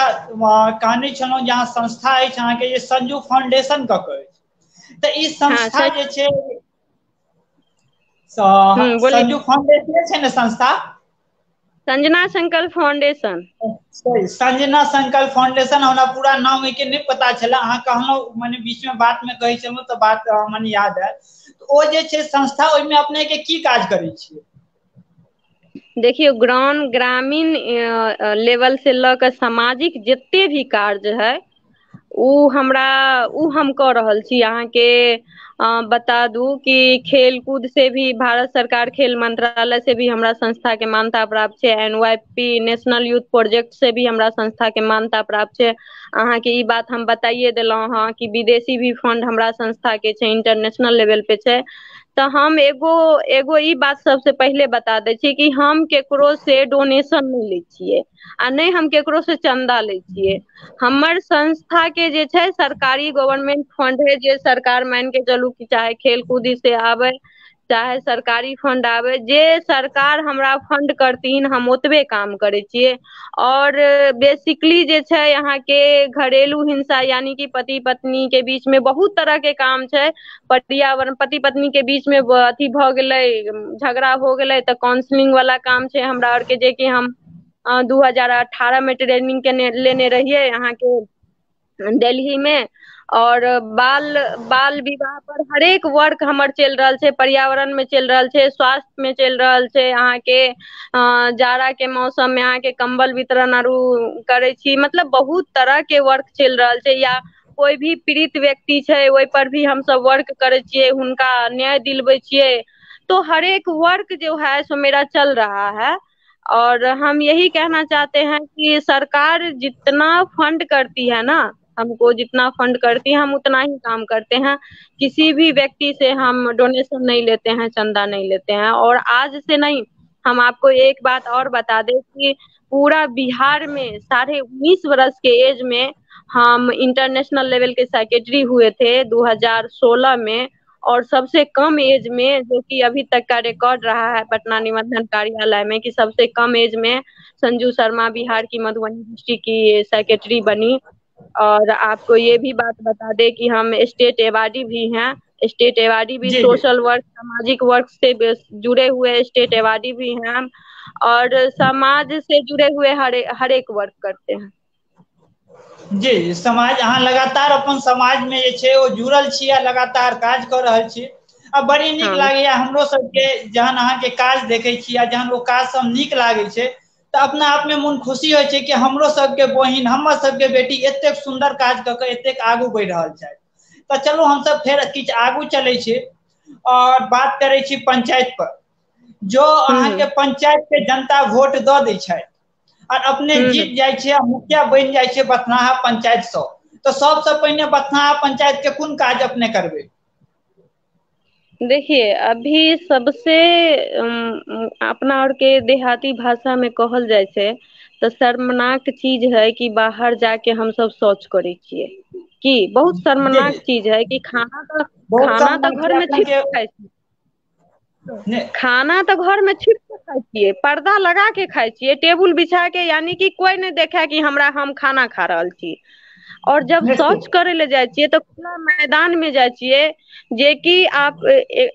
कहानी छलहुँ जे अहाँ संस्था अछि अहाँके जे संजू फाउंडेशन कऽ कऽ अछि, तऽ ई संस्था जे छै संजू फाउंडेशन छै ने संस्था, संजना संकल्प फाउंडेशन, संजना संकल्प फाउंडेशन, हमरा पूरा नाम के नहि पता छलै, अहाँ कहलहुँ मने बीच में बात में कहै छलहुँ तऽ बात मने याद आयल। ओ जे छै संस्था ओहिमे अपने के की काज करै छियै? देखियौ, ग्रामीण लेवल से लऽ कऽ सामाजिक जते भी कार्य है ओ हम कऽ रहल छी। अहाँके बता दू कि खेल कूद से भी भारत सरकार खेल मंत्रालय से भी हमरा संस्था के मान्यता प्राप्त छै, NYP national youth project से भी हमरा संस्था के मान्यता प्राप्त छै। अहाँके ई बात हम बताइए देलहुँ हँ कि विदेशी भी फंड हमरा संस्था के छै, इंटरनेशनल लेवल पे छै। तऽ हम एगो एगो ई बात सबसे पहिले बता दै छी कि हम केकरो से डोनेशन नहि लै छियै आ नहि हम केकरो से चन्दा लै छियै। हमर संस्था के जे छै सरकारी गवर्मेंट फंड है, जे सरकार मान के चलू कि चाहे खेल कूदी से आबै, चाहे सरकारी फंड आबै, जे सरकार हमरा फंड करथिन हम ओतबे काम करै छियै। और बेसिकली जे छै अहाँके घरेलू हिंसा यानि कि पति पत्नी के बीच में बहुत तरह के काम छै। पर्यावरण, पति पत्नी के बीच मे अथी भऽ गेलै, झगड़ा हो गेलै तऽ काउंसलिंग वाला काम छै हमरा आर के, जेकि हम 2018 मे ट्रेनिंग केने लेने रहियै अहाँके दिल्ली मे। और बाल बाल विवाह पर हरेक वर्क हमर चलि रहल छै, पर्यावरण मे चलि रहल छै, स्वास्थ्य मे चलि रहल छै, अहाँके जाड़ा के मौसम मे अहाँके कम्बल वितरण आरू करै छी, मतलब बहुत तरह के वर्क चलि रहल छै। या कोइ भी पीड़ित व्यक्ति छै ओहि पर भी हमसब वर्क करै छियै, हुनका न्याय दिलबै छियै। तो हरेक वर्क जो है सो मेरा चल रहा है। और हम यही कहना चाहते हैं कि सरकार जितना फंड करती है ना, हमको जितना फंड करती है हम उतना ही काम करते हैं। किसी भी व्यक्ति से हम डोनेशन नहीं लेते हैं, चंदा नहीं लेते हैं। और आज से नहीं, हम आपको एक बात और बता दें कि पूरा बिहार में 19.5 वर्ष के एज में हम इंटरनेशनल लेवल के सेक्रेटरी हुए थे 2016 में, और सबसे कम एज में, जो कि अभी तक का रिकॉर्ड रहा है पटना निबंधन कार्यालय में कि सबसे कम एज में संजू शर्मा बिहार की मधुबनी डिस्ट्रिक्ट की सेक्रेटरी बनी। और आपको ये भी बात बता दे कि हम स्टेट अवार्डी भी हैं, स्टेट अवार्डी भी, जी जी सोशल वर्क सामाजिक वर्क से जुड़े हुए स्टेट अवार्डी भी हैं हम, और समाज से जुड़े हुए हर हर एक वर्क करते हैं। जी। समाज, अहाँ लगातार अपन समाज मे जे छै ओ जुड़ल छी आ लगातार काज कऽ रहल छी। आ बड़ी नीक हाँ। लागैया हमरो सबके जहन अहाँके काज देखै छी आ जहन ओ काज सब नीक लागै छै तऽ अपना आपमे मोन खुशी होइ छै कि हमरो सबके बहिन, हमर सबके बेटी एतेक सुन्दर काज कऽ कऽ एतेक आगू बढ़ि रहल छथि। तऽ चलू हमसब फेर किछु आगू चलै छी और बात करै छी पंचायत पर। जो अहाँके हम्म पंचायत के जनता वोट दऽ दै छथि और अपने हम्म जीत जाइ छै आ मुखिया बनि जाइ छै बथनाहा पंचायत सँ, तऽ सबसँ पहिने बथनाहा पंचायत के कोन काज अपने करबै? देखिए, अभी सबसे अपना और के देहाती भाषा में कहल जाइ छै तऽ शर्मनाक चीज है कि बाहर जाके हमसब शौच करै छियै। की बहुत जी शर्मनाक जी चीज है कि खाना तऽ बहुत खाना तऽ सम्मान घर छै में अपने छिप के। के खाइ छी, ने खाना तऽ घर में छिप के खाइ छियै, पर्दा लगा के खाइ छियै, टेबुल बिछा के, यानी कि कोई नहि देखे कि हमरा हम खाना खा रहल छी। और जब शौच निश्चित करे ले जाइ छियै तऽ खुला मैदान में जाइ छियै, जेकि आप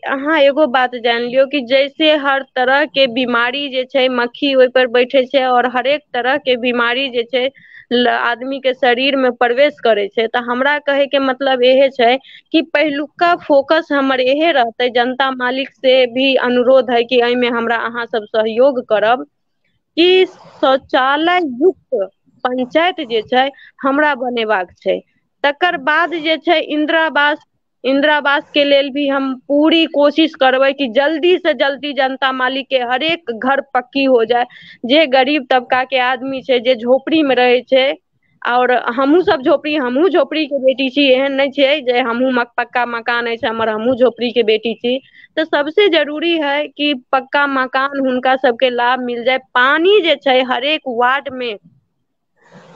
अहाँ एगो बात जान लियौ कि जैसे हर तरह के बीमारी जे छै मक्खी ओहि पर बैठे छै और हरेक तरह के बीमारी जे छै आदमी के शरीर मे प्रवेश करै छै। तऽ हमरा कहे के मतलब इहे छै कि पहिलुका फोकस हमर इहे रहते। जनता मालिक से भी अनुरोध है कि एहिमे हमरा अहाँ सब सहयोग करब कि शौचालय युक्त पंचायत जे छै हमरा बनेबाक छै। तकर बाद जे छै इन्दिरावास, इन्दिरावास के लेल भी हम पूरी कोशिश करबै कि जल्दी से जल्दी जनता मालिक के हरेक घर पक्की हो जाय। जे गरीब तबका के आदमी छै, जे झोपड़ी में रहै छै, और हमहुँ सब झोपड़ी, हमहुँ झोपड़ी के बेटी छी, एहन नहि छै जे हमहुँ पक्का मकान अछि हमर, हमहुँ झोपड़ी के बेटी छी। तऽ सबसे जरूरी है कि पक्का मकान हुनका सबके लाभ मिल जाय। पानी जे छै हरेक वार्ड में,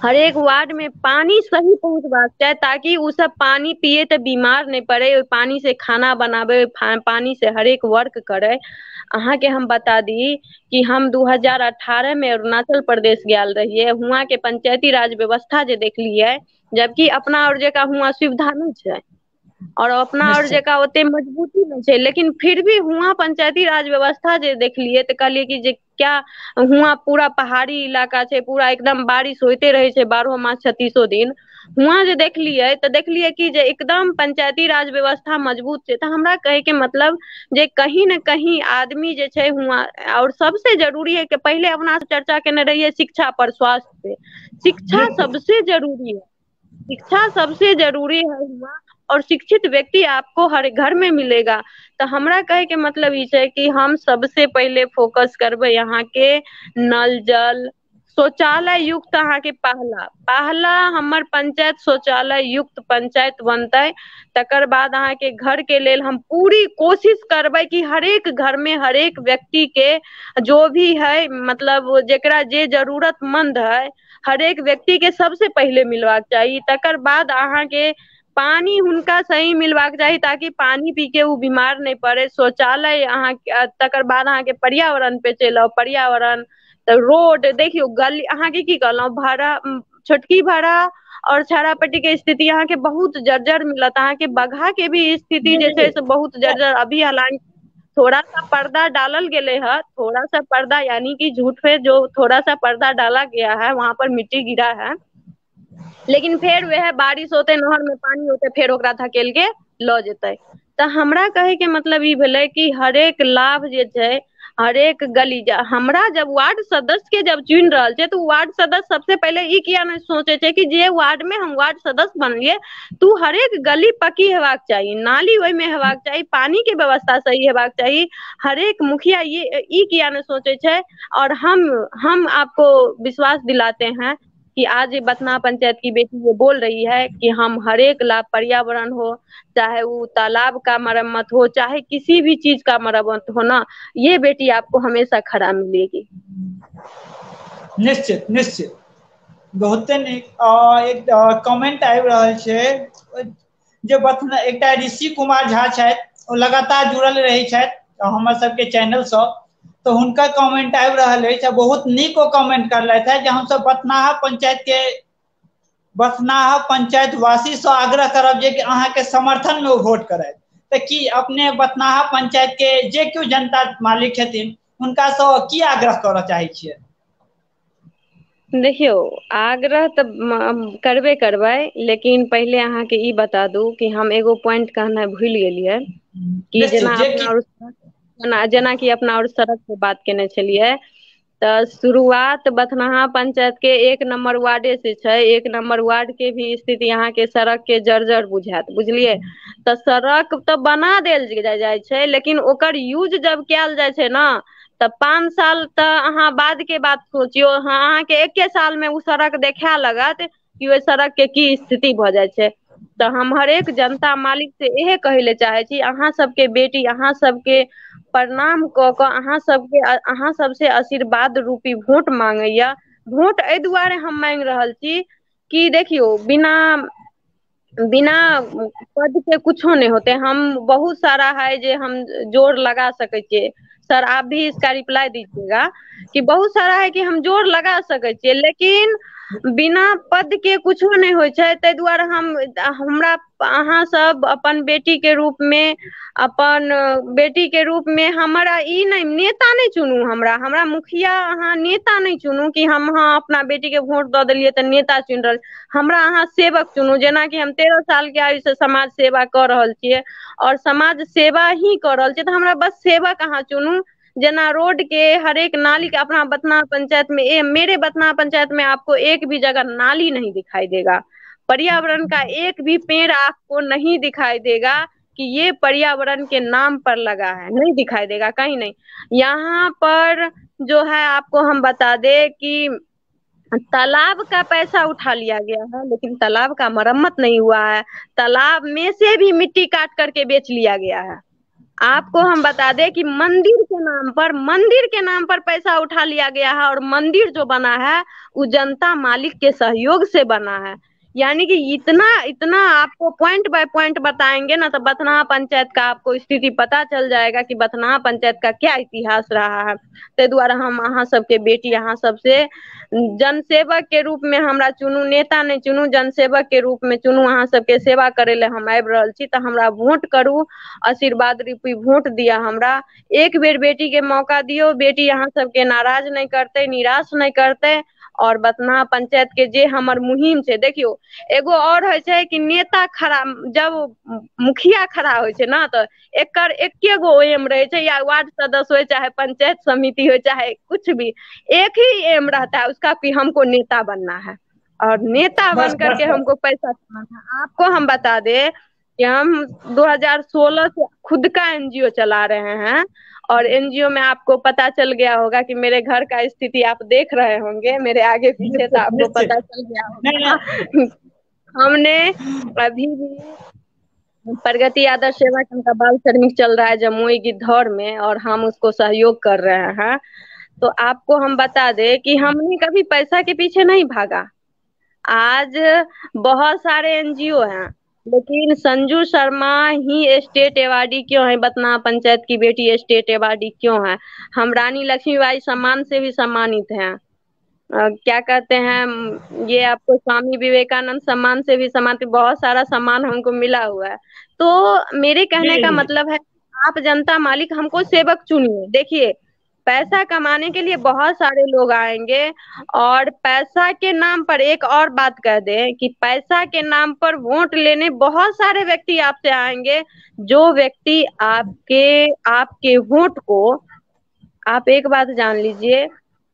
हरेक वार्ड में पानी सही पहुँचबाक चाही ताकि ओ सब पानी पिए तऽ बीमार नहि पड़े, ओहि पानी से खाना बनाबे, पानी से हरेक वर्क करे। अहाँके हम बता दी कि हम 2018 में अरुणाचल प्रदेश गेल रहियै, हुआं के पंचायती राज व्यवस्था जे देखलियै, जबकि अपना और जकाँ हुआं सुविधा नहि छै और अपना और निश्चित जकाँ ओते मजबूती नहि छै, लेकिन फिर भी हुआं पंचायती राज व्यवस्था जे देखलियै तऽ कहलियै कि जे क्या हुआं पूरा पहाड़ी इलाका छै, पूरा एकदम बारिश होइते रहै छै 12 मास 36 दिन। हुआं जे देखलियै तऽ देखलियै कि जे एकदम पंचायती राज व्यवस्था मजबूत छै। तऽ हमरा कहे के मतलब जे कहीं ने कहीं आदमी जे छै हुआं, और सबसे जरूरी है कि पहिले अपना से चर्चा केने रहियै शिक्षा पर, स्वास्थ्य पे, शिक्षा निश्चित सबसे जरूरी है, शिक्षा सबसे जरूरी है हुआं, और शिक्षित व्यक्ति आपको हर घर में मिलेगा। तऽ हमरा कहे के मतलब ई छै कि हम सबसे पहिले फोकस करबै यहाँ के नल जल, शौचालय युक्त अहाँके पहला पहला हमर पंचायत शौचालय युक्त पंचायत बनतै। तकर बाद अहाँके घर के लेल हम पूरी कोशिश करबै कि हरेक घर में हरेक व्यक्ति के जो भी है, मतलब जेकरा जे जरूरतमंद है, हरेक व्यक्ति के सबसे पहिले मिलबाक चाही। तकर बाद अहाँके पानी हुनका सही मिलबाक चाही ताकि पानी पी के ओ बीमार नहि पड़े। शौचालय अहाँ, तकर बाद अहाँके पर्यावरण पे चलि आउ। पर्यावरण तऽ रोड देखियौ, गली अहाँके की कहलहुँ, भाड़ा छोटकी भाड़ा और छाड़ापट्टी के स्थिति अहाँके बहुत जर्जर मिलत। अहाँके बघा के भी स्थिति जे छै से बहुत जर्जर। अभी हालांकि थोड़ा सा पर्दा डालल गेले है, थोड़ा सा पर्दा यानी कि झूठ पे जो थोड़ा सा पर्दा डाला गया है, वहां पर मिट्टी गिरा है, लेकिन फेर वएह बारिश होते, नहर में पानी होते, फेर ओकरा धकेल के लऽ जेतै। तऽ हमरा कहे के मतलब ई भेलै कि हरेक लाभ जे छै हरेक गली, हमरा जब वार्ड सदस्य के जब चुनि रहल छै तऽ वार्ड सदस्य सबसे पहिले ई किया नहि सोचे छै कि जे वार्ड में हम वार्ड सदस्य बनलियै तू हरेक गली पक्की हेबाक चाही, नाली ओहिमे हेबाक चाही, पानी के व्यवस्था सही हेबाक चाही। हरेक मुखिया ये ई किया नहि सोचे छै। और हम आपको विश्वास दिलाते हैं कि आज बथना पंचायत की बेटी ये बोल रही है कि हम हरेक लाभ, पर्यावरण हो, चाहे वो तालाब का मरम्मत हो, चाहे किसी भी चीज का मरम्मत हो ना, ये बेटी आपको हमेशा खड़ा मिलेगी। निश्चित निश्चित, बहुते नीक। एक कमेंट आबि रहल छै जे बथना एकटा ऋषि कुमार झा छथि, ओ लगातार जुड़ल रहै छथि हमर सबके चैनल सँ, तऽ हुनकर कमेंट आबि रहल अछि आ बहुत नीक ओ कमेंट करलथि है जे हमसब बथनाहा पंचायत के बथनाहा पंचायत वासी सँ आग्रह करब जे कि अहाँके समर्थन में ओ वोट करथि। तऽ की अपने बथनाहा पंचायत के जे केओ जनता मालिक छथिन हुनका सँ की आग्रह करऽ चाहै छियै? देखियौ, आग्रह तऽ करबे करबै, लेकिन पहिले अहाँके ई बता दू कि हम एगो पॉइंट कहनाइ भूलि गेलियै कि निश्चित जेना जे अपना कि और जेनाकि अपना और सड़क के बात केने छलियै, तऽ शुरुआत बथनाहा पंचायत के 1 नंबर वार्डे से छै। 1 नंबर वार्ड के भी स्थिति अहाँ के सड़क के जर्जर बुझायत, बुझलियै। तऽ सड़क तऽ बना देल जाइ छै, लेकिन ओकर यूज जब कयल जाइ छै ने तऽ 5 साल तऽ अहाँ बाद के बात सोचियौ, अहाँके 1 साल मे ओ सड़क देखाए लगत कि ओहि सड़क के की स्थिति भऽ जाइ छै। तऽ हम हरेक जनता मालिक से इहे कहै लए चाहै छी, अहाँ सबके बेटी अहाँ सबके प्रणाम कऽ कऽ अहाँ सबके अहाँ सबसे आशीर्वाद रूपी वोट मांगैया। वोट एहि दुआरे हम मांगि रहल छी कि देखियौ, बिना बिना पद के कुछो नहि होते। हम बहुत सारा है जे हम जोर लगा सकै छियै। सर आप भी इसका रिप्लाई दीजिएगा कि बहुत सारा है कि हम जोर लगा सकै छियै, लेकिन बिना पद के कुछो नहि होइ छै। ताहि दुआरे हम हमरा अहाँ सब अपन बेटी के रूप में, अपन बेटी के रूप में हमरा ई नहि, नेता नहि चुनू, हमरा हमरा मुखिया अहाँ नेता नहि चुनू कि हम हाँ अपना बेटी के वोट दऽ देलियै तऽ नेता चुनि रहल। हमरा अहाँ सेवक चुनू, जेनाकि हम 13 साल के आयु से समाज सेवा कऽ रहल छियै और समाज सेवा ही कऽ रहल छियै, तऽ हमरा बस सेवक अहाँ चुनू। जेना रोड के हरेक नाली के अपना बथना पंचायत में, मेरे बथना पंचायत में आपको एक भी जगह नाली नहीं दिखाई देगा, पर्यावरण का एक भी पेड़ आपको नहीं दिखाई देगा कि ये पर्यावरण के नाम पर लगा है, नहीं दिखाई देगा कहीं नहीं। यहाँ पर जो है आपको हम बता दे कि तालाब का पैसा उठा लिया गया है, लेकिन तालाब का मरम्मत नहीं हुआ है, तालाब में से भी मिट्टी काट करके बेच लिया गया है। आपको हम बता दें कि मंदिर के नाम पर, मंदिर के नाम पर पैसा उठा लिया गया है और मंदिर जो बना है वो जनता मालिक के सहयोग से बना है। यानी कि इतना इतना आपको पॉइंट बाय पॉइंट बताएंगे ना तो बथनाहा पंचायत का आपको स्थिति पता चल जाएगा कि बथनाहा पंचायत का क्या इतिहास रहा है। ताहि दुआरे हम अहाँ सबके बेटी अहाँ सबसे जनसेवक के रूप में हमरा चुनू, नेता नहि चुनू, जनसेवक के रूप में चुनू। अहाँ सबके सेवा करे ले हम आबि रहल छी, तऽ हमरा वोट करू, आशीर्वाद रूपी वोट दिअ। हमरा एक बेर बेटी के मौका दियौ, बेटी अहाँ सबके नाराज नहि करतै, निराश नहि करतै। और बथनाहा पंचायत के जे हमर मुहिम छै, देखियौ एगो और होइ छै कि नेता खड़ा, जब मुखिया खड़ा होइ छै ना तऽ एकर एके गो एम रहै छै, या वार्ड सदस्य होइ चाहे पंचायत समिति हो चाहे कुछ भी, एक ही एम रहता है उसका कि हमको नेता बनना है और नेता बस बन बस करके बस हमको पैसा कमाना है। आपको हम बता दे कि हम 2016 से खुद का एनजीओ चला रहे हैं और एनजीओ में आपको पता चल गया होगा कि मेरे घर का स्थिति आप देख रहे होंगे, मेरे आगे पीछे तो आपको पता चल गया होगा। हमने अभी भी प्रगति आदर्श सेवा केंद्र का बाल श्रमिक चल रहा है जमुई गिद्धौर में और हम उसको सहयोग कर रहे हैं। तो आपको हम बता दें कि हमने कभी पैसा के पीछे नहीं भागा। आज बहुत सारे एनजीओ हैं, लेकिन संजू शर्मा ही स्टेट अवार्डी क्यों है, बतना पंचायत की बेटी स्टेट अवार्डी क्यों है? हम रानी लक्ष्मीबाई सम्मान से भी सम्मानित हैं, क्या कहते हैं ये आपको स्वामी विवेकानंद सम्मान से भी सम्मानित, बहुत सारा सम्मान हमको मिला हुआ है। तो मेरे कहने का मतलब है आप जनता मालिक हमको सेवक चुनिए। देखिए, पैसा कमाने के लिए बहुत सारे लोग आएंगे और पैसा के नाम पर एक और बात कह दें कि पैसा के नाम पर वोट लेने बहुत सारे व्यक्ति आपसे आएंगे। जो व्यक्ति आपके आपके वोट को, आप एक बात जान लीजिए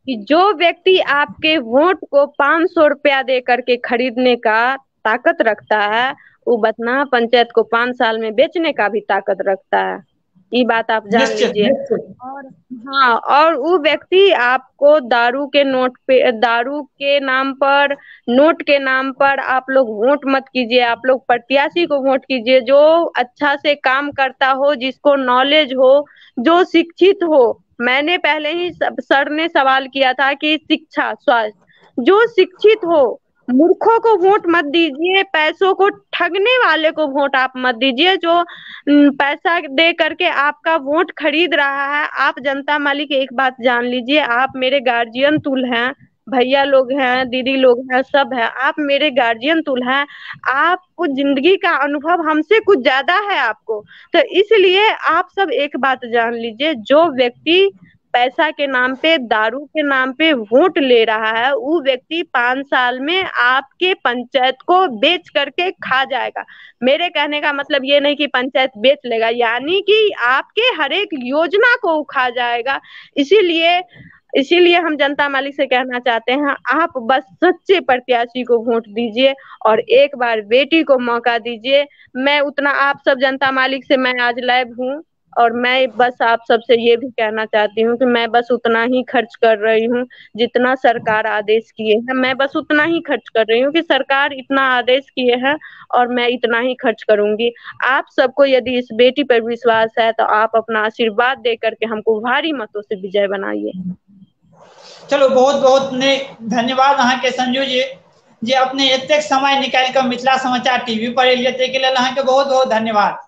कि जो व्यक्ति आपके वोट को 500 रुपया दे करके खरीदने का ताकत रखता है, वो बतना पंचायत को 5 साल में बेचने का भी ताकत रखता है। ये बात आप जान लीजिए। और हाँ, और वो व्यक्ति आपको दारू के नोट पे, दारू के नाम पर, नोट के नाम पर आप लोग वोट मत कीजिए। आप लोग प्रत्याशी को वोट कीजिए जो अच्छा से काम करता हो, जिसको नॉलेज हो, जो शिक्षित हो। मैंने पहले ही सर ने सवाल किया था कि शिक्षा, स्वास्थ्य, जो शिक्षित हो। मूर्खों को वोट मत दीजिए, पैसों को ठगने वाले को वोट आप मत दीजिए, जो पैसा दे करके आपका वोट खरीद रहा है। आप जनता मालिक एक बात जान लीजिए, आप मेरे गार्जियन तुल हैं, भैया लोग हैं, दीदी लोग हैं, सब है, आप मेरे गार्जियन तुल हैं। आपको जिंदगी का अनुभव हमसे कुछ ज्यादा है आपको, तो इसलिए आप सब एक बात जान लीजिए, जो व्यक्ति पैसा के नाम पे, दारू के नाम पे वोट ले रहा है, वो व्यक्ति 5 साल में आपके पंचायत को बेच करके खा जाएगा। मेरे कहने का मतलब ये नहीं कि पंचायत बेच लेगा, यानी कि आपके हर एक योजना को खा जाएगा। इसीलिए हम जनता मालिक से कहना चाहते हैं, आप बस सच्चे प्रत्याशी को वोट दीजिए और एक बार बेटी को मौका दीजिए। मैं उतना आप सब जनता मालिक से मैं आज लाइव हूँ और मैं बस आप सबसे ये भी कहना चाहती हूँ कि मैं बस उतना ही खर्च कर रही हूँ जितना सरकार आदेश किए हैं। मैं बस उतना ही खर्च कर रही हूँ कि सरकार इतना आदेश किए हैं और मैं इतना ही खर्च करूंगी। आप सबको यदि इस बेटी पर विश्वास है तो आप अपना आशीर्वाद दे करके हमको भारी मतों से विजय बनाइए। चलो, बहुत बहुत धन्यवाद अहाँ के संजू जी, जे अपने एतेक समय निकालि कऽ मिथिला समाचार टीवी पर एलियै, ताहिके लेल अहाँके बहुत बहुत धन्यवाद।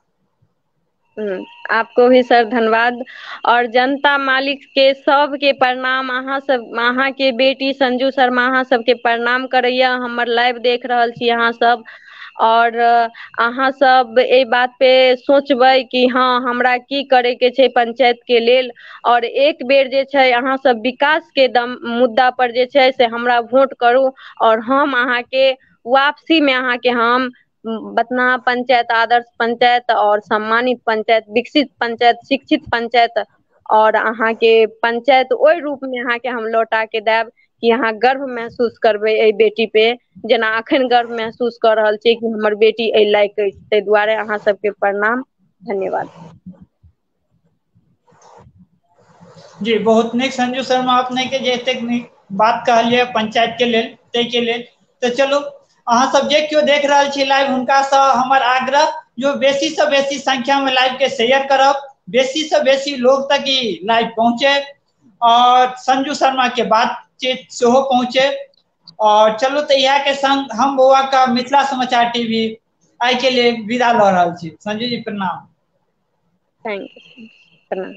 आपको भी सर धन्यवाद और जनता मालिक के सबके प्रणाम। अहाँ सब, अहाँ के बेटी संजू शर्मा अहाँ सबके प्रणाम करैया, हमर लाइव देख रहल छी अहाँ सब। और अहाँ सब एहि बात पे सोचबै कि हाँ हमरा की करे के छै पंचायत के लेल, और एक बेर जे छै अहाँ सब विकास के दम मुद्दा पर जे छै से हमरा वोट करू और हम अहाँ के वापसी में अहाँ के हम बतना पंचायत, आदर्श पंचायत और सम्मानित पंचायत, विकसित पंचायत, शिक्षित पंचायत और अहाँ के पंचायत ओहि रूप में अहाँ के हम लौटा के देब कि अहाँ गर्व महसूस करबै एहि बेटी पे, जेना अखन गर्व महसूस कऽ रहल छी कि हमर बेटी एहि लायक अछि। ताहि दुआरे अहाँ सबके प्रणाम, धन्यवाद। जी, बहुत नीक संजू शर्मा, अपने के जे एतेक नीक बात कहलियै पंचायत के लेल, ताहिके लेल। तऽ चलू, अहाँ सब जे केओ देख रहल छी लाइव, हुनकासँ हमर आग्रह जो बेसी से बेसी संख्या में लाइव के शेयर करब, बेसी से बेसी लोग तक ई लाइव पहुँचे और संजू शर्मा के बातचीत सेहो पहुँचे। और चलू, तऽ इएह के संग हम बौआ का मिथिला समाचार टीवी आइ के लिए विदा लऽ रहल छी। संजू जी प्रणाम। Thank you, प्रणाम।